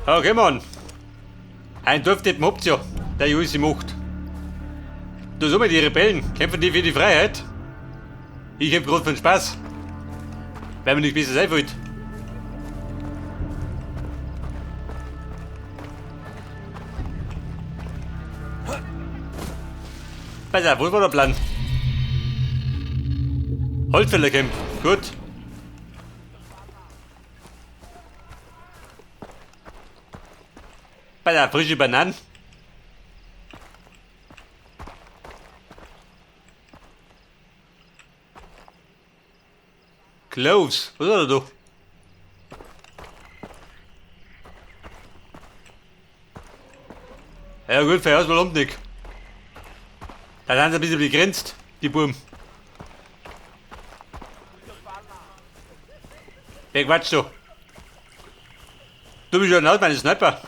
Okay, Mann. Ein Dorfdeppen habt ihr ja, der alles macht. Da sind wir die Rebellen, kämpfen die für die Freiheit. Ich hab grad für den Spaß. Weil mir nicht besser sein wollt. Pass auf, was war der Plan? Holzfällercamp, gut. Pass auf, frische Bananen. Cloves, was hat er da? Ja gut, verhör's mal um, Nick. Da sind sie ein bisschen begrenzt, die Buben. Wer quatscht da? Du bist schon laut, meine Sniper.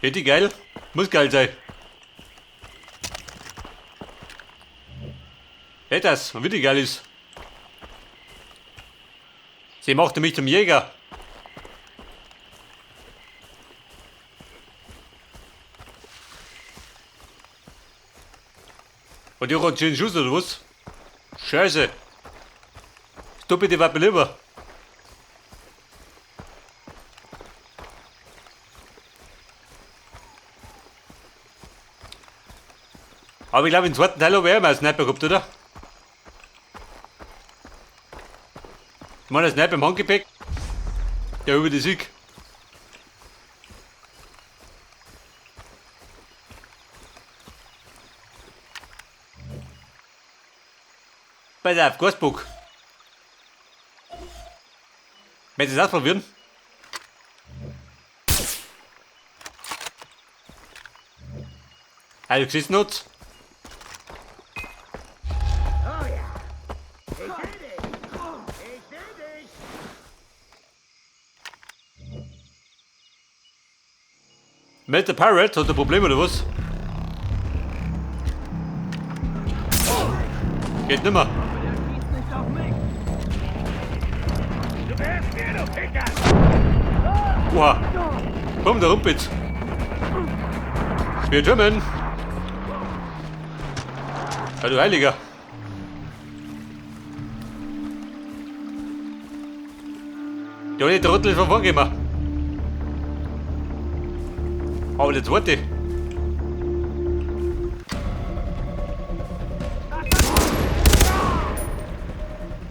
Richtig geil. Muss geil sein. Hey, das, wie die geil ist. Sie machte mich zum Jäger. Und die hat einen schönen Schuss, oder was? Scheiße. Stopp bitte, warte lieber. Aber ich glaube, im zweiten Teil habe ich auch mal einen Sniper gehabt, oder? Ich meine, ein Sniper im Handgepäck. Der über die Sieg. Pass auf, Gasbock. Möchtest du das ausprobieren? Also, siehst du noch? Oh ja. Ich seh dich. Ich seh dich. Matt the Pirate hat ein Problem oder was? Geht nimmer. Du wirst mir, du Ficker. Oha. Komm, der Rumpitz. Wir schwimmen. Ja, du Heiliger. Der eine Trottel ist von vorn gekommen. Aber der zweite.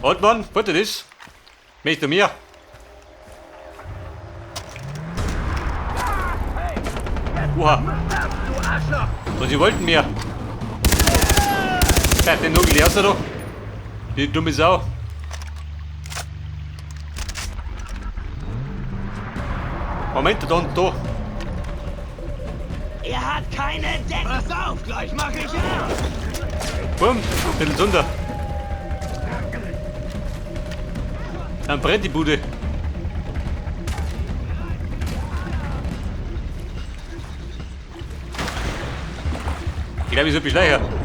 Und Mann, warte das. Möchtest du mir? Oha. Und sie wollten mir. Ja, den Nugel raus da. Die dumme Sau. Moment, da und da. Er hat keine Deckung. Pass auf, gleich mache ich Ärger. Bumm, bisschen runter. Dann brennt die Bude. Ich glaube, ich sollte beschleichen.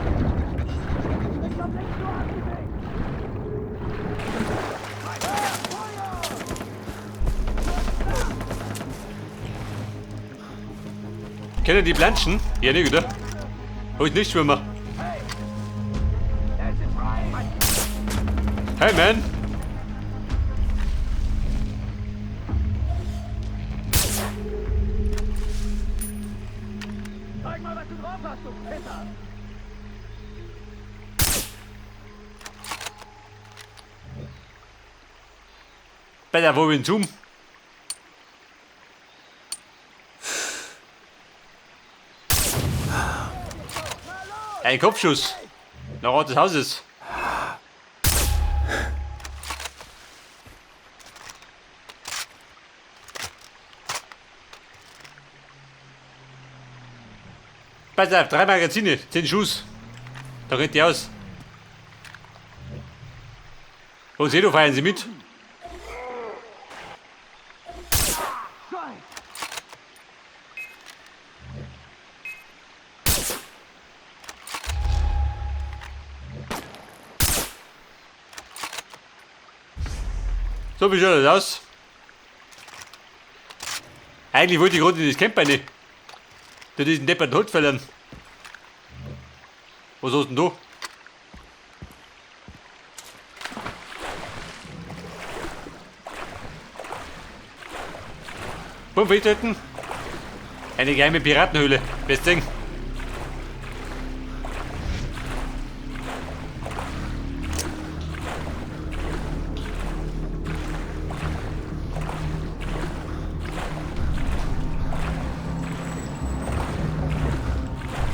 Kennen die Planschen? Ja, nicht, oder? Hab ich nicht schwimmen. Hey, man! Zeig mal, was du drauf hast, du Pisser. Bei der wo wir Zoom. Ein Kopfschuss. Nach Ort des Hauses. Pass auf, 3 Magazine, 10 Schuss. Da rennt die aus. Wo seht ihr, feiern Sie mit? So, wie schaut das aus? Eigentlich wollte ich gerade in das Camp rein. Da diesen depperten Holzfällern. Was hast denn du? Beim Festhalten. Eine geheime Piratenhöhle. Wirst sehen.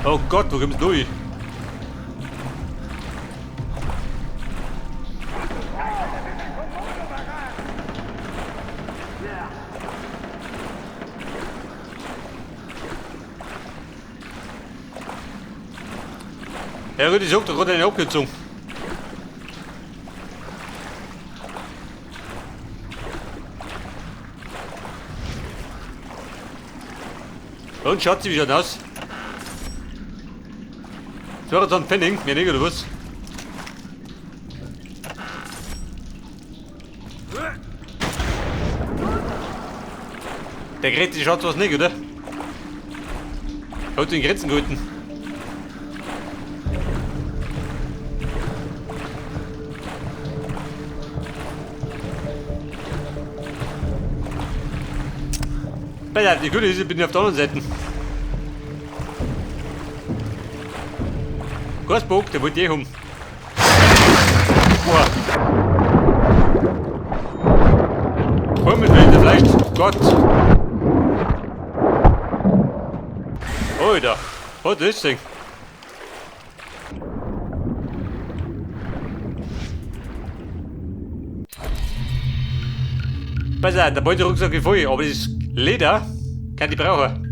Oh Gott, wo kommst du hin? Ja gut, ich sag da gerade eine Abkürzung. Und schaut sie wie schon aus. 22 Pfennig, mehr nicht oder was? Der Grete schaut was nicht, oder? Hat den Grenzen gehalten. Bei die Gute ist, ich bin auf der anderen Seite. Gasbock, der wollte eh haben. Boah. Komm mit der Fleisch. Gott. Alter. Was ist das Ding? Pass auf, der Beuterucksack ist voll, aber das Leder kann ich brauchen.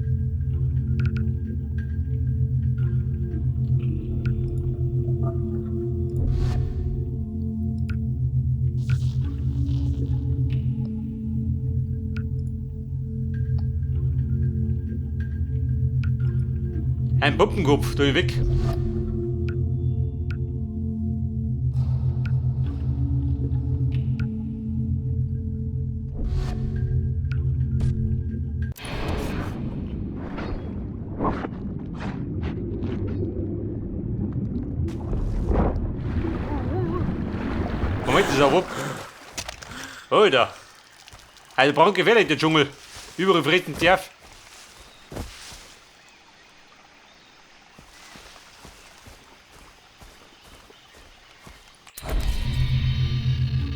Ein Puppenkopf, tu ihn weg. Moment, das ist ein Wupp. Alter. Also brandgefährlich, der Dschungel. Überall fressen Tief.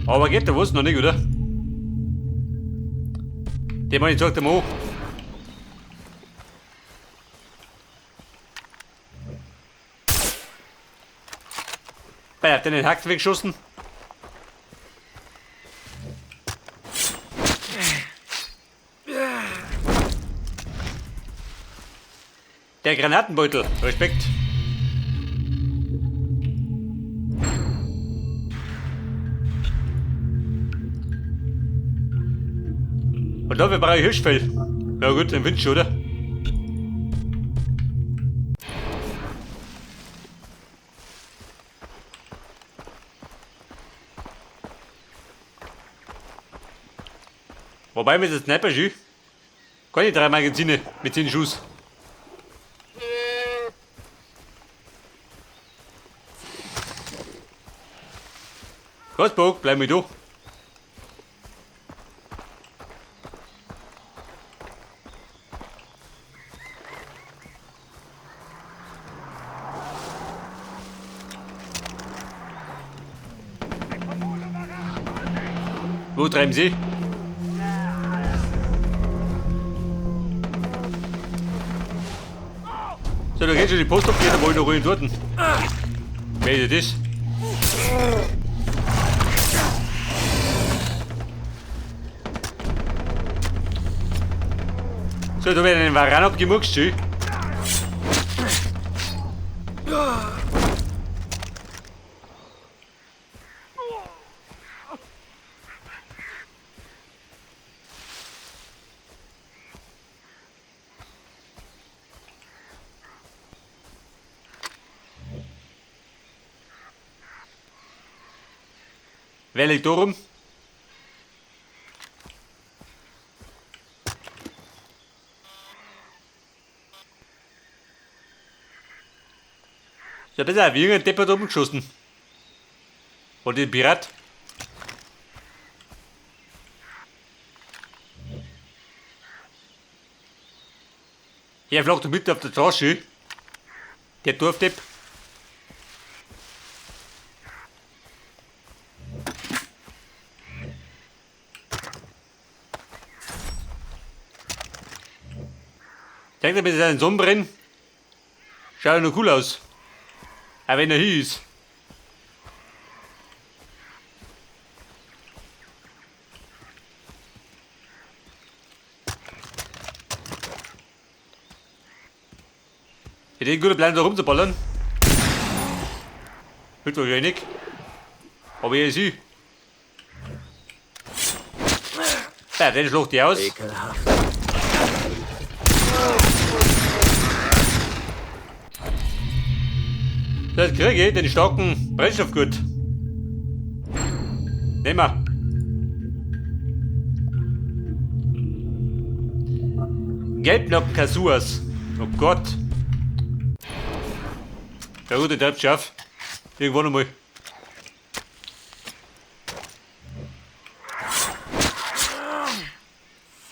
Aber geht da was noch nicht, oder? Den Mann, ich zeig dir mal an. Bei hat den Hack weggeschossen. Der Granatenbeutel, Respekt. Und dafür brauche ich Hirschfell. Na gut, ein Wünsch, oder? Wobei mit der Sniper schön. Keine 3 Magazine mit 10 Schuss. Kostburg, bleib mit du. Wo treiben Sie? So, da geht schon die Post ab, jeder wollte noch ruhig dort. Wer ist das? So, da wird einen Varan abgemuckst, schön. Wer liegt da rum? So ein bisschen wie irgendein Depp hat umgeschossen. Oder den Pirat. Er flog mit auf der Tasche. Der Dorfdepp. Zeigt er mit seinen Sonnenbrennen. Schaut ja noch cool aus. Auch wenn er hier ist. Ich denke, guter Plan, da rumzuballern. Wird wahrscheinlich. Aber hier ist sie. Ja, den schlägt die aus. Ekelhaft. Das kriege ich, den starken Brennstoffgurt. Nehmen wir. Gelbnocken-Kasuas. Oh Gott. Ja gut, den treibt scharf. Irgendwann einmal.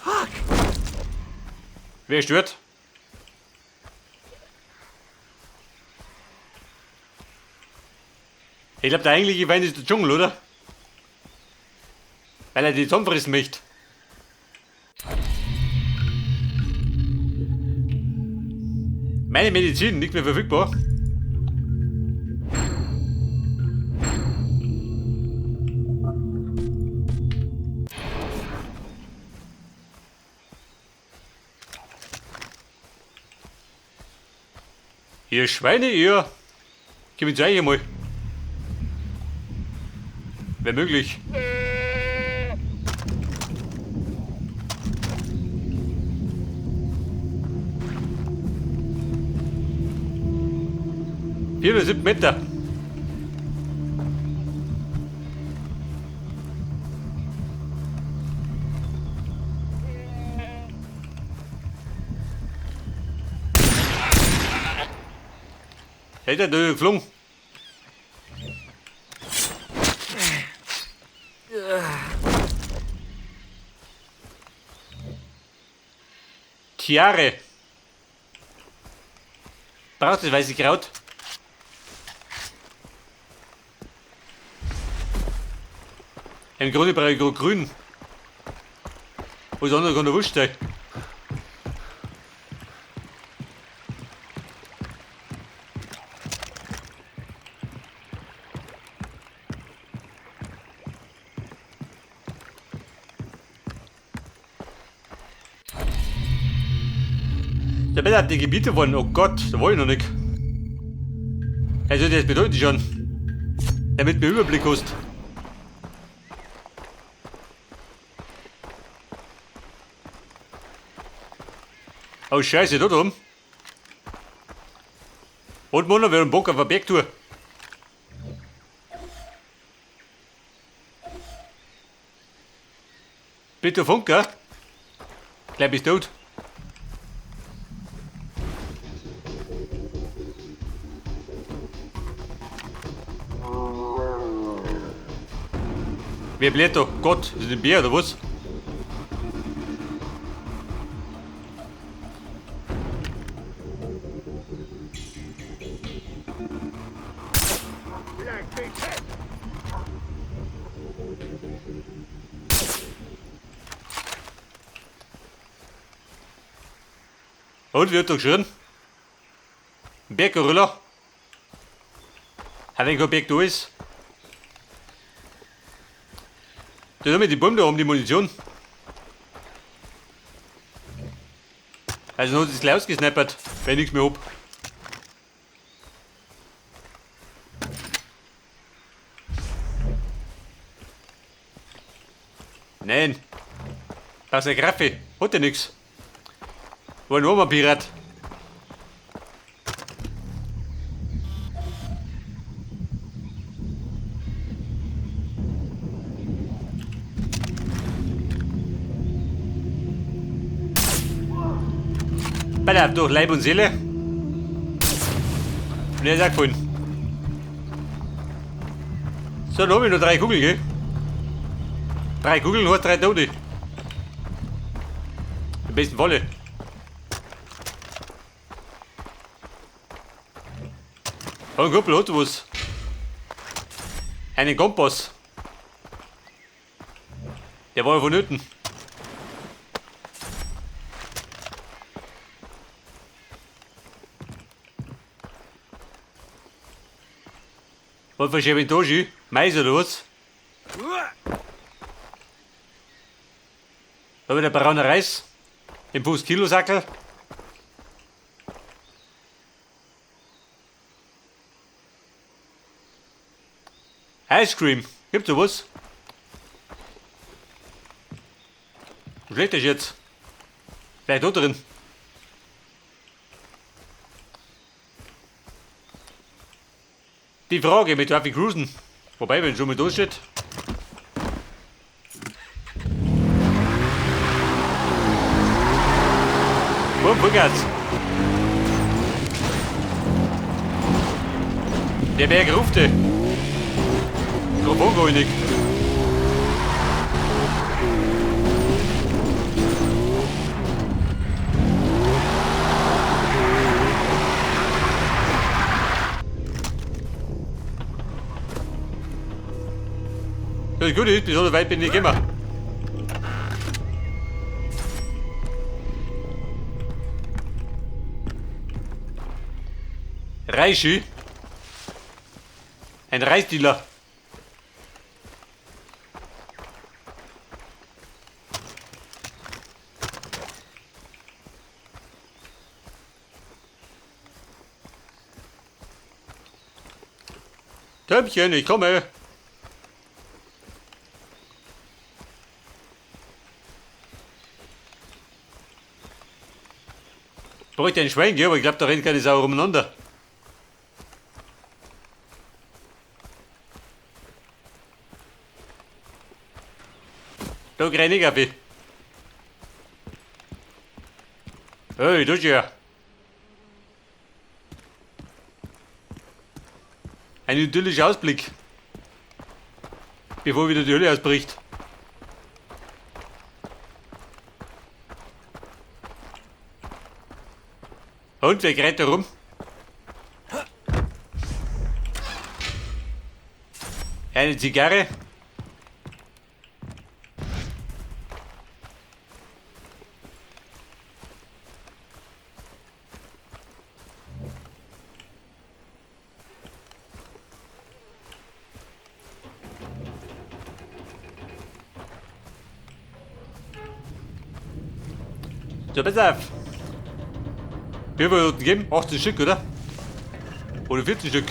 Fuck! Wer stört? Ich glaube, der eigentliche Feind ist der Dschungel, oder? Weil er die zusammenfressen möchte. Meine Medizin nicht mehr verfügbar. Ihr Schweine, ihr! Gib mir euch einmal. Wäre möglich. 407 Meter. Hey, der da geflogen. Tiare. Braucht das weiße Kraut? Im Grunde brauche ich gerade grün. Alles andere kann der wurscht sein. Der Bett hat die Gebiete wollen. Oh Gott, da wollte ich noch nicht. Also das bedeutet schon. Damit du Überblick hast. Oh Scheiße, da drum. Und Mona, wir haben Bock auf eine Bergtour. Bitte Funker. Gleich bist du tot. Wer bläht da? Gott, ist das ein Bär oder was? Und wie hat er geschrien? Ein Berggorilla? Hat kein Berg da ist? Da haben wir die Bäume da haben die Munition. Also noch ist es gleich ausgesnappert, wenn ich nichts mehr hab. Nein. Das ist ein Graffe. Hat ja nix. War nur mal Pirat. Bei durch Leib und Seele. Und er ist auch gefallen. So, dann hab ich noch 3 Kugeln, gell? 3 Kugeln, nur 3 Tote. Im besten Falle. Ein Kumpel hat was. Einen Kompass. Der war ja vonnöten. Was verschiebe ich da schon? Mais oder was? Da wieder brauner Reis. Im 50 Kilo Sackel. Ice Cream. Gibt's da was? Schlecht ist jetzt. Vielleicht da drin. Die Frage mit darf ich cruisen? Wobei, wenn schon mal da steht. Boom, Vollgas. Der Berg ruft. Mikrofon. Das Gute ist, bis so weit bin ich immer. Reischi. Ein Reisdealer. Töpfchen, ich komme. Bräuchte ein Schwein, gell? Aber ich glaube, da rennt keine Sau umeinander. Da renn ich auf. Hey, das ist ja. Ein idyllischer Ausblick. Bevor wieder die Hölle ausbricht. Und wer gerät da rum? Eine Zigarre. So, pass auf. Wie viel wird geben? 18 Stück, oder? Oder 14 Stück?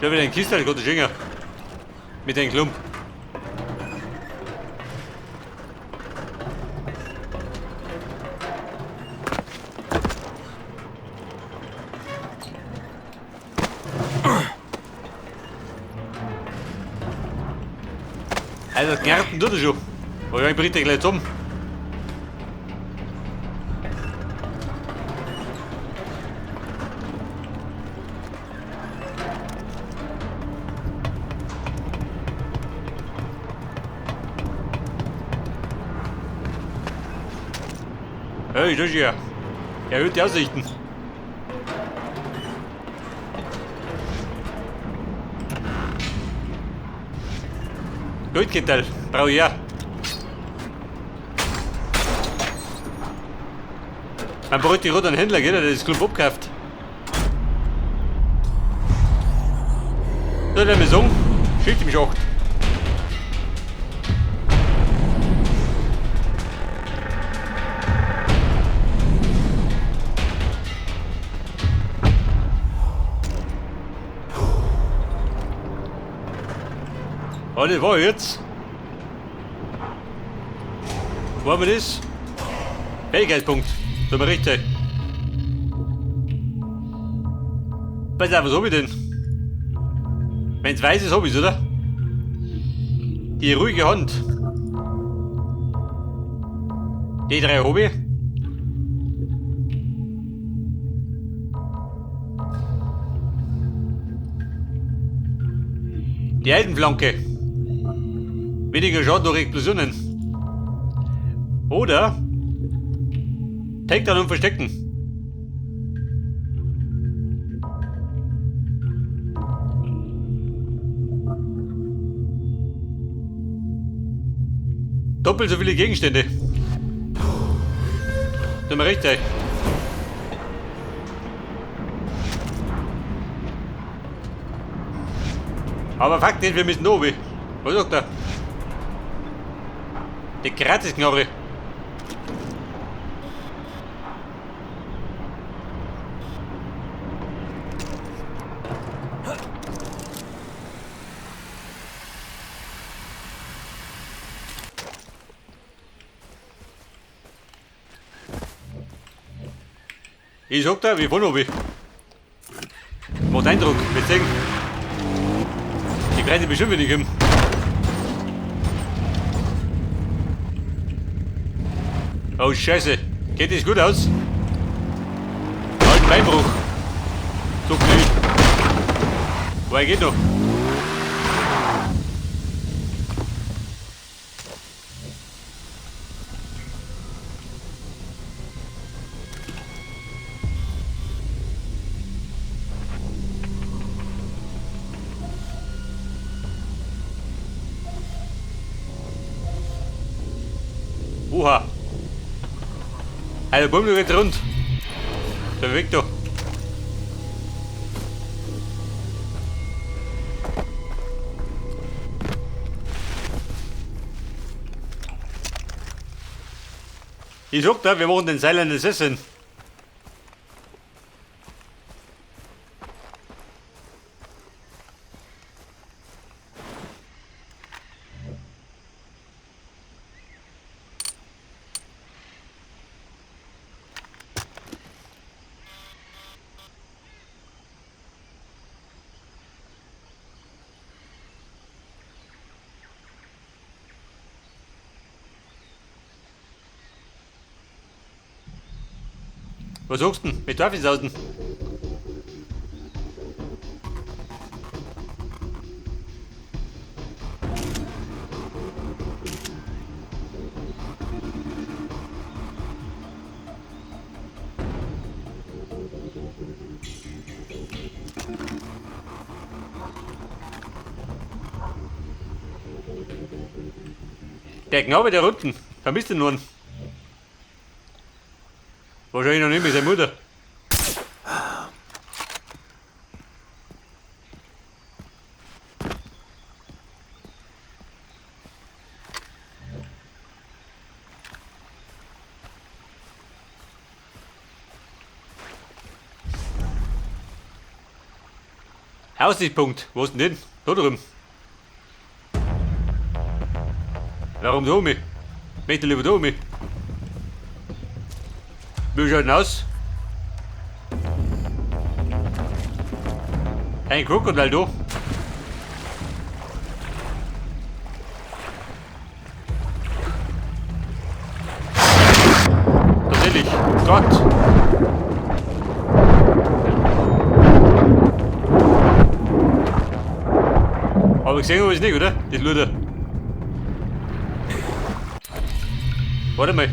Da wieder ein Kistel, Gott, Schinger. Mit einem Klump. Also, Gärten tut er schon. Aber ich bringt er gleich zusammen. Hey, das ist ja. Erhöhte Aussichten. Goldkettel, brauche ich ja. Man braucht die gerade einen Händler, gell, der das Klump abkauft. Soll ich mir sagen? Schicht im Schacht. Oh, das war jetzt. Wo haben wir das? Fähigkeitspunkt. Soll man recht sein. Pass auf, was hab ich denn? Wenn's weiß ist, hab ich's, oder? Die ruhige Hand. Die drei Hobby. Die Altenflanke. Weniger Schaden durch Explosionen. Oder Takedown und Verstecken. Doppelt so viele Gegenstände. Tut mir recht, ey. Aber Fakt ist, wir müssen oben. Was sagt er? Die Gratisknarre. Ich sag da, wir fahren oben. Macht Eindruck, wir sehen. Die Kreise bestimmt, wenn ich komme. Oh Scheiße, geht das gut aus? Alten Beinbruch. So blöd. Woher geht noch? Oha. Alter, Bumm, du geht's rund. Der weg da. Ich sag da, wir machen den Silent Assassin. Was sagst du denn? Mit Teufelshausen. Der Knabe der unten, vermisst ihn nur. Wahrscheinlich noch nicht mit seiner Mutter. Aussichtspunkt, wo ist denn denn? Da drüben. Warum da oben? Möchte lieber da oben. Wie schaut denn aus? Ein Krokodil da. Tatsächlich. Gott. Aber gesehen habe ich es nicht, oder? Das Luder. Warte mal.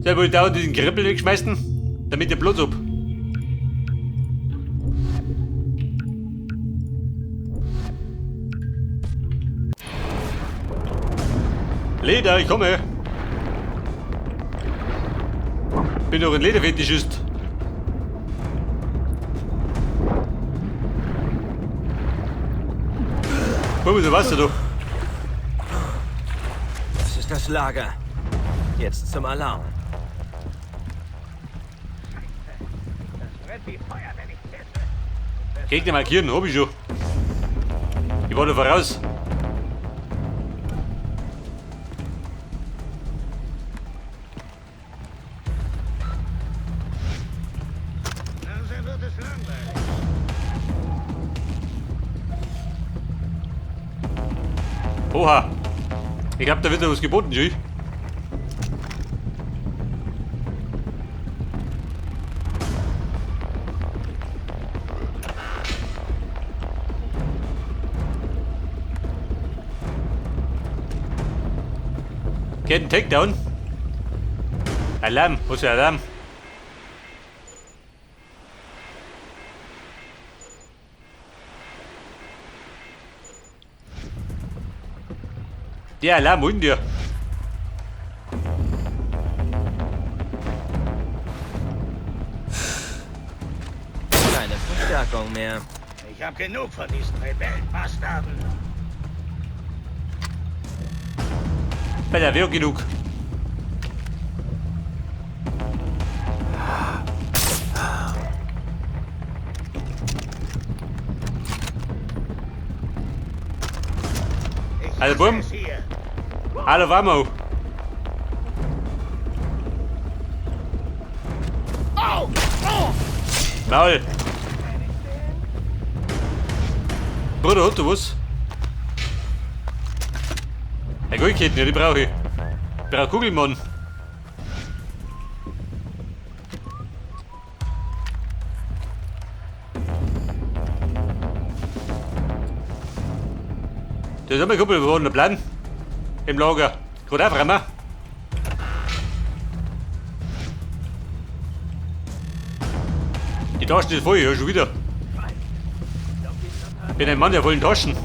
Soll wohl dauernd diesen Kribbel wegschmeißen, damit der Platz ab. Leder, ich komme. Bin doch ein Lederfetischist. Guck mal, so Wasser doch. Das ist das Lager. Jetzt zum Alarm. Das brennt wie Feuer, wenn ich pisse. Gegner markieren, hab ich schon. Ich war da voraus. Oha. Ich glaube, da wird noch was geboten, Jui. Get einen Takedown. Alarm, wo ist der Alarm? Der Alarm, wo ist denn der? Keine Verstärkung mehr. Ich hab genug von diesen Rebellenbastarden. Bei der wäre genug. Ich Also, hasse Bumm. es hier. Hallo, Wamo. Maul. Bruder, hat du was? Herr Goldketten, ja, die brauche ich. Ich brauche Kugeln, Mann. Das ist mein Kumpel, wir wollen einen Plan. Im Lager. Gerade aufräumen. Die Taschen ist voll, ja, schon wieder. Bin ein Mann der vollen Taschen.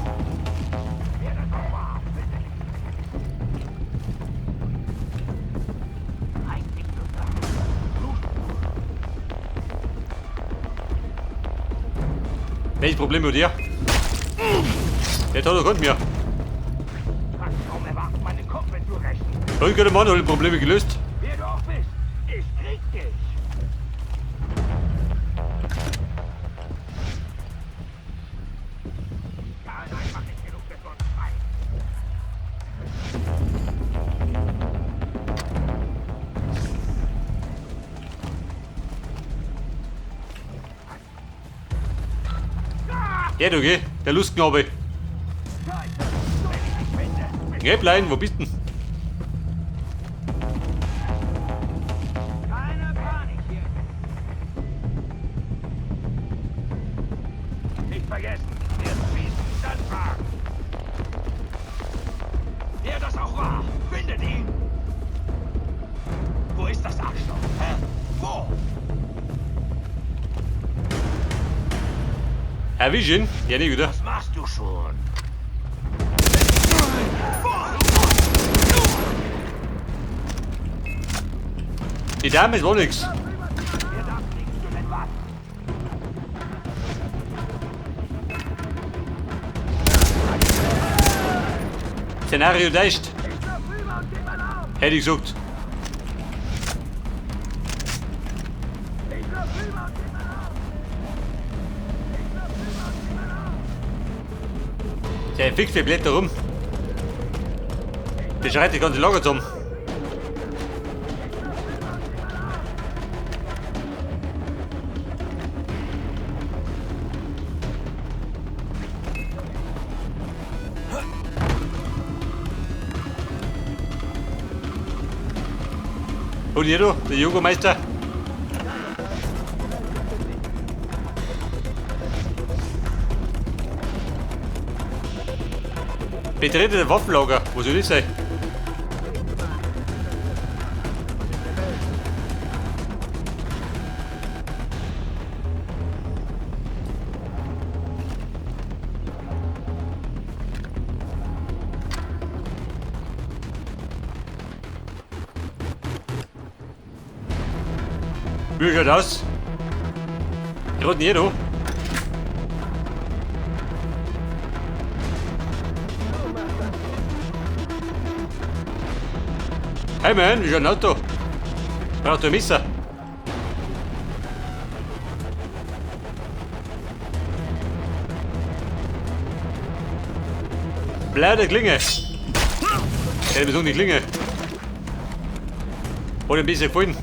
Welches Problem mit dir? Der hat doch kommt mir. Kannst kaum erwarten, meine Kumpel zu rächen. Und guter Mann hat alle Probleme gelöst. Wer du auch bist, ich krieg dich. Die zahlen einfach nicht genug für so einen Scheiß. Ja, du geh, der Lustknabe. Scheiße, wenn ich dich finde, bist Geh, Blein, wo bist denn? Keine Panik hier. Nicht vergessen, erst schießen, dann fragen. Wer das auch war, findet ihn. Wo ist das Arschloch? Hä? Wo? Herr Vision? Ja, nicht wieder. Was machst du schon? Die Dame ist wohl nix. Wer darf nichts zu den Waffen? Szenario deicht. Hätte ich gesagt. Der fix die Blätter rum. Der schreit die ganze Lager zusammen. Und hier du, der Jugendmeister. Betrete das Waffenlager. Wo soll das sein? Wie schaut aus? Gerade nicht, du. Hey man, wie schaut ein Auto? Braucht ein Messer. Blaude Klinge. Ja, wir suchen die Klinge. Hat ein bisschen gefallen.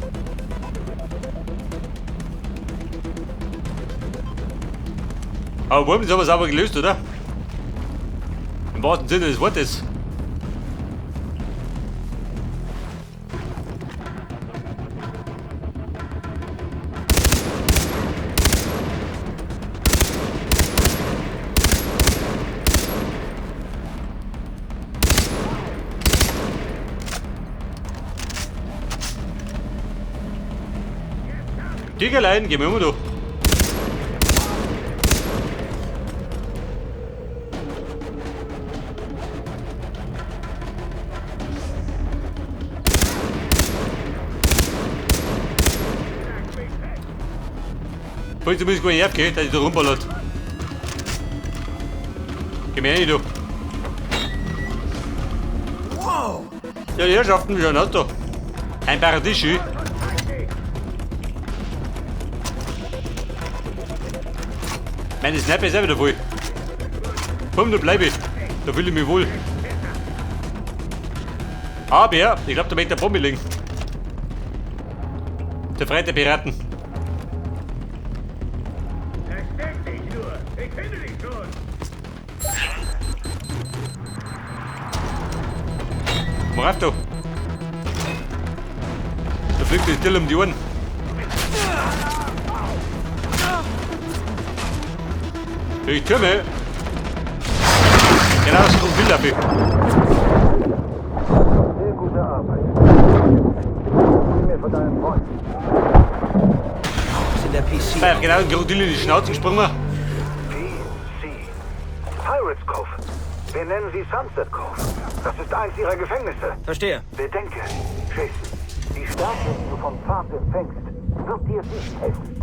Aber Wurm, das haben wir sauber gelöst, oder? Im wahrsten Sinne des Wortes. Tigerlein, geh mir um, du. Wollte zumindest gar nicht abgehen, dass ich da rumballert. Geh mir rein, du. Wow! Ja, die Herrschaften, wie schauen aus da? Ein Paradieschi. Meine Sniper ist auch wieder voll. Komm, da bleib ich. Da fühle ich mich wohl. Aber, ich glaub, da möchte der Bombe liegen. Der Freund der Piraten. Versteck dich nur! Ich finde dich schon! Worauf du? Da fliegt das Dill um die Ohren. Ich türme. Genau, das Krokodil dafür. Sehr gute Arbeit. Sieh mir von deinem Freund. Ist in der PC. Da genau ein Krokodil in die Schnauze gesprungen. PC. Pirates Cove. Wir nennen sie Sunset Cove. Das ist eins ihrer Gefängnisse. Verstehe. Bedenke, Jason, die Stärke, die du vom Pfad empfängst, wird dir nicht helfen.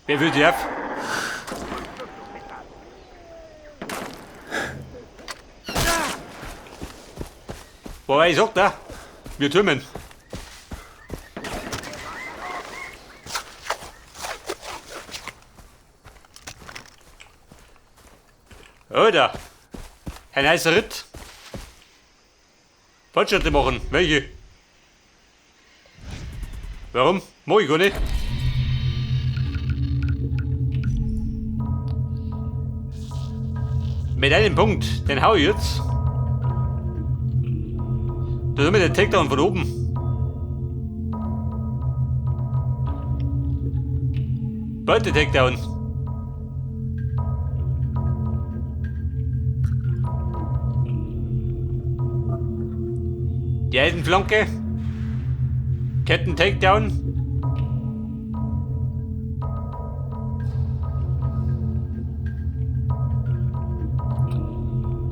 Wer will die auf? Wobei ich sag da, wir türmen. Oder ein heißer Ritt. Fortschritte machen. Welche? Warum? Mach ich gar nicht. Mit einem Punkt, den hau ich jetzt. Da ist immer der Takedown von oben. Beute Takedown. Die Eisenflanke. Ketten Takedown.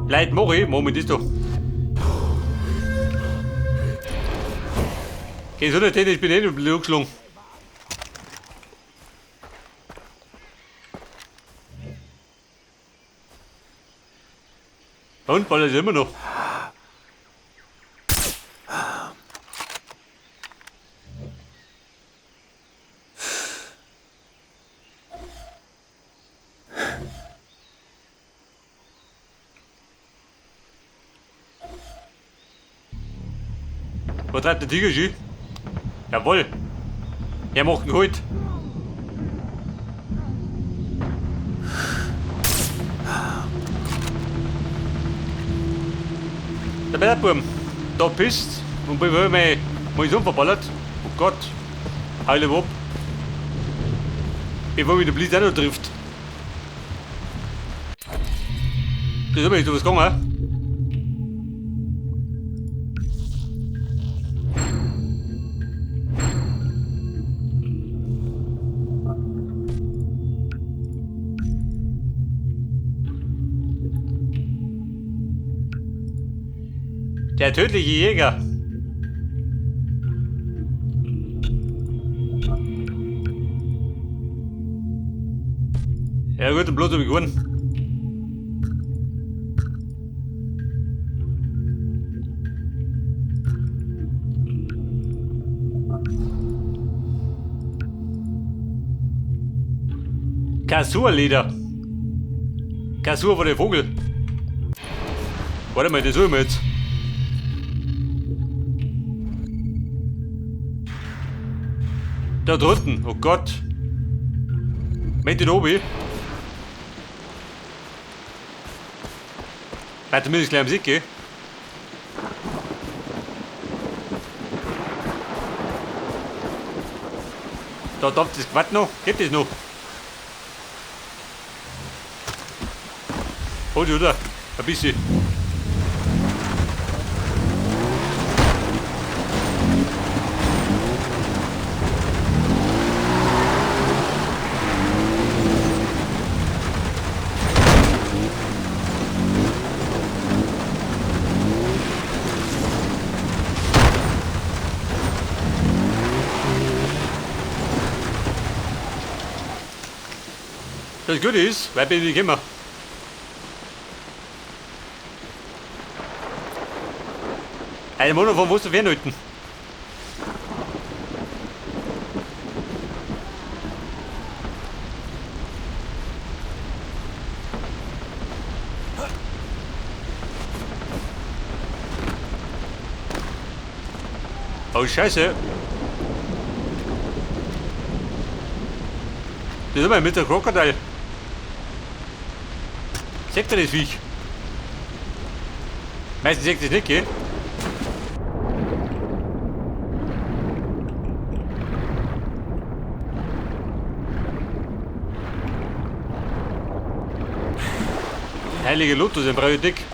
Leid Mori, Moment ist doch. Okay, so nicht, ich bin eh nur geschlungen. Und ballert immer noch. Wo treibt der Tiger Ski? Jawohl. Er macht ihn geholt. Der Bärburm, da pisst und bevor mich mal so verballert. Oh Gott. Heile ab. Bevor mich der Blitz auch noch trifft. Das ist aber nicht so was gegangen. Der tödliche Jäger. Ja gut, dann bloß hab ich gewonnen. Kasur-Leder. Kasur war der Vogel. Warte mal, das holen wir jetzt. Da drunten, oh Gott. Mit den oben. Warte, muss ich gleich am Sieg gehen. Da dampft das Quad noch. Geht das noch? Hol dich, oder? Ein bisschen. Das Gute ist, weit bin ich nicht gekommen. Einen Monat vom Wasser fernhalten. Oh Scheiße. Das ist immer mit der Krokodil. Seht ihr das Viech? Meistens seht ihr das nicht, gell? Heilige Lotus, ein brauche ich dick.